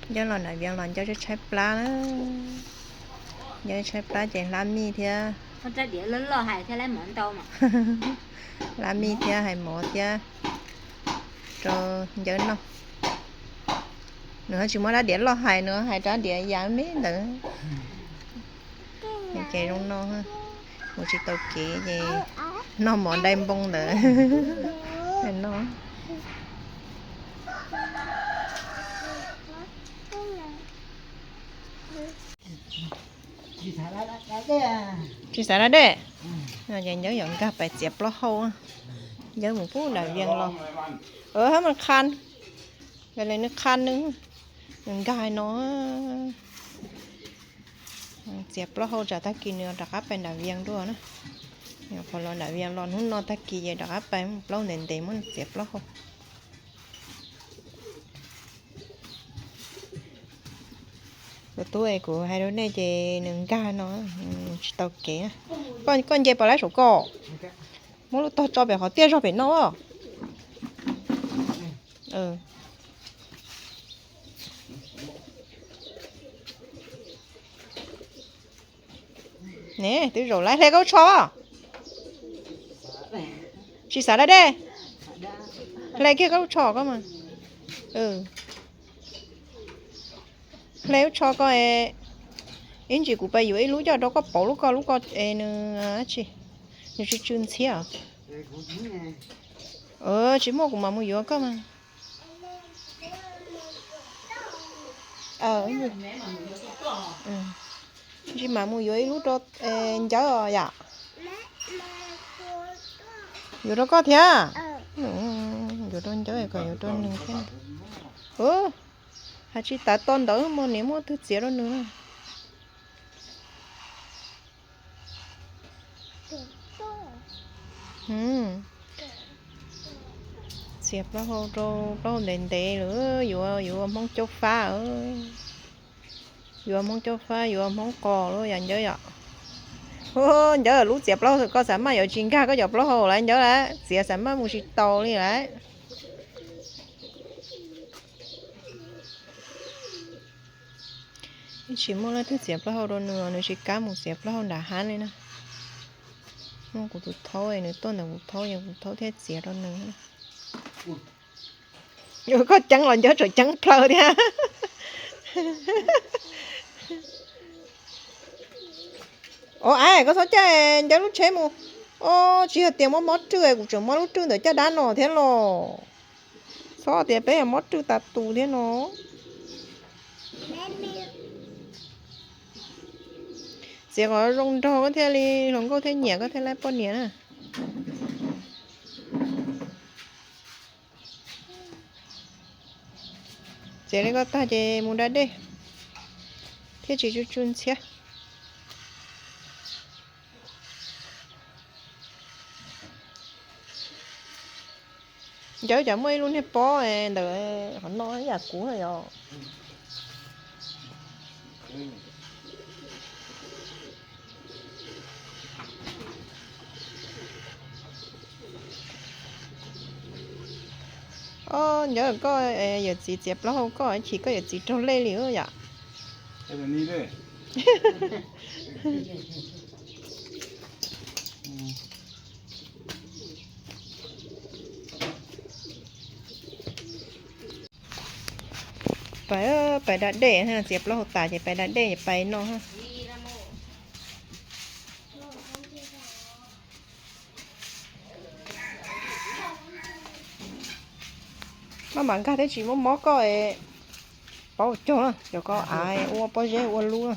Ncawb los nram Vias los Ncawb tshaib plab na. Ncawb tshaib plab ces hlab mij thiab, hlab mij thiab hais mov thiab rau Ncawb noj. Nws ho tsis muaj rab diav loj hais, nws hais rab diav yam me ntawd. Ces zoo no, mus tsis tau kev ces noj mov dai npoo ntawd no. Tsis xav da dej. Ces Ncawb yuav nkag pais txiav plaub hau. Ncawb mus pub nram Vias los. Hab mas qha, nws qha nws, nws nkag no. Txiav plaub hau tsam tag kis nws rov qab pais nram Vias dua na. Qhov los nram Vias los hnub no tag kis ces rov qab pais plaub ntev ntev muab txiav plaub hau. Tus tub es kuv hais rau nej ces nws nkag no, tsis tau kev. Koj nce pas lab saum koj, muab lub tog tso pem qhov tiaj zog pem no. Ne, twb zaum lawm, hle koj lub tsho. Tsis xav da dej. Hle kiag koj lub tsho koj mas. Hle lub tsho koj, ib ntsis kuv pais yuav ib lub coj rau koj pauv lub koj, lub koj es nws, nws tsw tsw ntxhiab. Tsis muaj kuv mam mus yuav koj mas. Ntsis mam mus yuav ib lub rau Ncawb os yom. Yuav rau koj thiab. Yuav rau Ncawb kom yuav rau nws thiab. Hais tsis tav to ntawd mas niam muaj twg txiav rau nws. Txiav plaub hau rau plaub hau ntev ntev lawm, yuav yuav ua Hmoob caub fab. Yuav Hmoob caub fab, yuav ua Hmoob qos lawm yom Ncawb yom. Ncawb lub txiav plaub hau koj xav maj yuav tsis nkag koj cov plaub hau lawm Ncawb lawm, txiav xav maj mus tsis tau li lawm. Tsis muaj leej twg txiav plaub hau rau nws, nws tsis kam mus txiav plaub hau nram hav li na. Muaj kuv tus thaub, nws tuaj ntawm kuv thaub, yog kuv thaub thiaj txiav rau nws. Yuav koj ceeb los Ncawb tseem ceeb plaws thiab. Os, koj txhob caij Ncawb lub tsheb mus. Os, tsis yog tias muab mob rwj, kuv tseem muab lub rwj ntawm caj dab no thiab los. Txhob tias peb yog mob rwj tas tus thiab no. Txiav kom zoo nraug koj thiaj li hluas nkauj thiaj nyiam koj thiaj li poj niam na. Txiav li koj tag ces mus da dej thiaj tsis tsw tsw ntxhiab. Ncawb cas muaj ib lub niag pob ntawm qhov no ib yam kuv yom. Os, Ncawb koj yawm txiv txiav plaub hau koj chim koj yawm txiv raug lej li yom. Pais, pais da dej, txiav plaub hau tas ces pais da dej es pais no. Maj mam nkag thiab tsis mob mob koj, paub cog na, cov koj av ua pob zeb ua lub na.